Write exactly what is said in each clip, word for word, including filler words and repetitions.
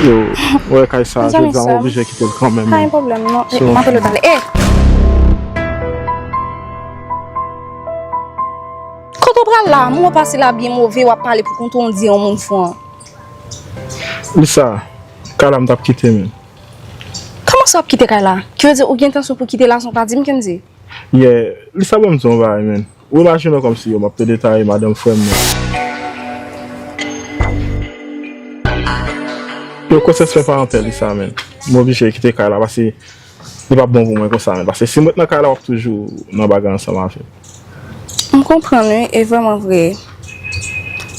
Yo, wè kay sa, jodi a m oblije kite l kanmenm. Pa gen pwoblèm, non. So, m apele w talè. E! Kote w pral la? M wè w pase la byen move, w ap pale pou kont ou, on dirait yon moun fou an. Lisa, kay la m t ap kite, men. Kòman sa w ap kite kay la? Ki vle di ou gen entansyon pou kite la san w pa di m, Kendy? Yeah, Lisa, ban m di w yon bagay, men. Ou imajine w kòmsi yo, m ap te detaye madanm frè m nan. Yo, kosyans fè parantèl li sa, men. M oblije kite kay la, paske li p ap bon pou mwen konsa, men. Paske si m ret nan kay la, w ap toujou nan bagay ansanm avè m. M konprann, wi, e vrèman vre.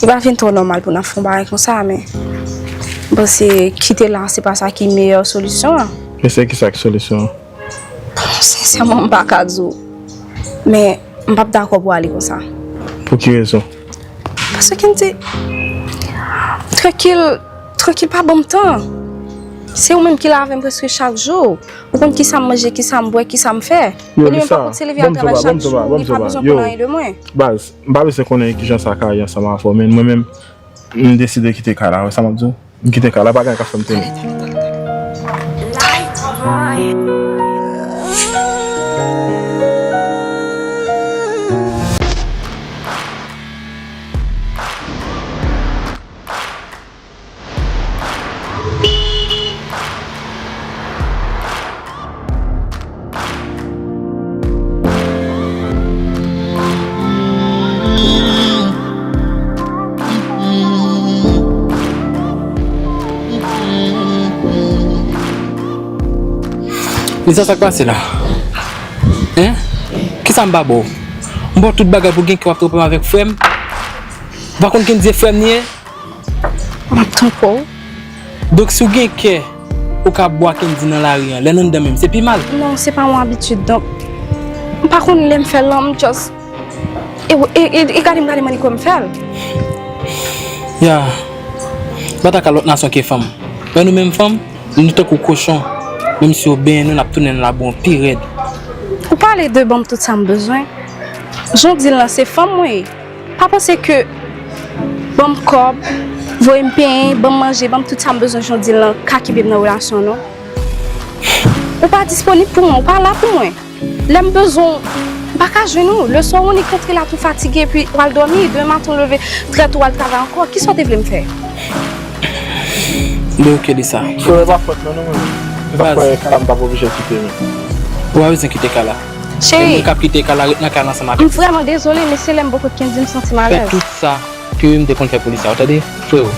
Li pa vin twò nòmal pou n ap fè yon bagay konsa, men. M panse kite la, se pa sa ki meyè solisyon an. E se kisa ki solisyon an? Sensèman, m pa ka di w. Men, m p ap dakò pou ale konsa. Pou ki rezon? Paske m di, trankil, trankil pa ban m tan. Se ou menm ki la avè m prèske chak jou. Ou konn kisa m manje, kisa m bwè, kisa m fè. Yo, e li menm, Lisa, pa kont se leve al travay chak jou, li pa bezwen konn anyen de mwen. Baz, m pa bezwen konnen kijan sa ka ye ansanm avè w, men mwen menm, m deside kite kay la, wè sa m ap di w? M kite kay la, pa gen anyen k ap fè m tounen. Lisa, sa k pase la? Hein? Kisa m pa ba w? M ba w tout bagay pou gen kè w ap twonpe m avèk frè m? Ou pa konn Kendy e frè m li ye? M ap twonpe w. Donk, si w gen kè, ou ka bwa Kendy nan lari an, lè n anndan menm, se pi mal. Non, se pa yon abitid, donk, m pa konn lè m fè l lan, m just, e, e, e, e gade m, gade m, gade kòm m fè l. Ya, m pa ta ka lòt nasyon ke fanm. Wè nou menm fanm, nou tankou kochon. Menm si yo benyen nou, n ap tounen nan labou an pi rèd. Ou pale de ban m tout sa m bezwen. Jan w di l lan, se fanm mwen ye. Pa panse ke ban m kòb, voye m penyen, ban m manje, ban m tout sa m bezwen, jan w di l lan, ka kenbe m nan relasyon an, non. Ou pa disponib pou mwen, ou pa la pou mwen. Lè m bezwen w, m pa ka jwenn ou. Leswa, ou annik rantre la tou fatige, epi w al dòmi, demen maten w leve trè to, w al travay ankò. Kisa w te vle m fè? Li oke, Lisa. Frè, e pa fòt mwen non, mwen. Se sa k fè kay la m t ap oblije kite, men. Ou pa bezwen kite kay la. Cheri. E mwen k ap kite kay la, ret nan kay la ansanm avèk ou. M vrèman dezole, men se lè m bò kot Kendy m santi m alèz. Fè tout sa ke m te konn fè pou Lisa, ou tande? Freo.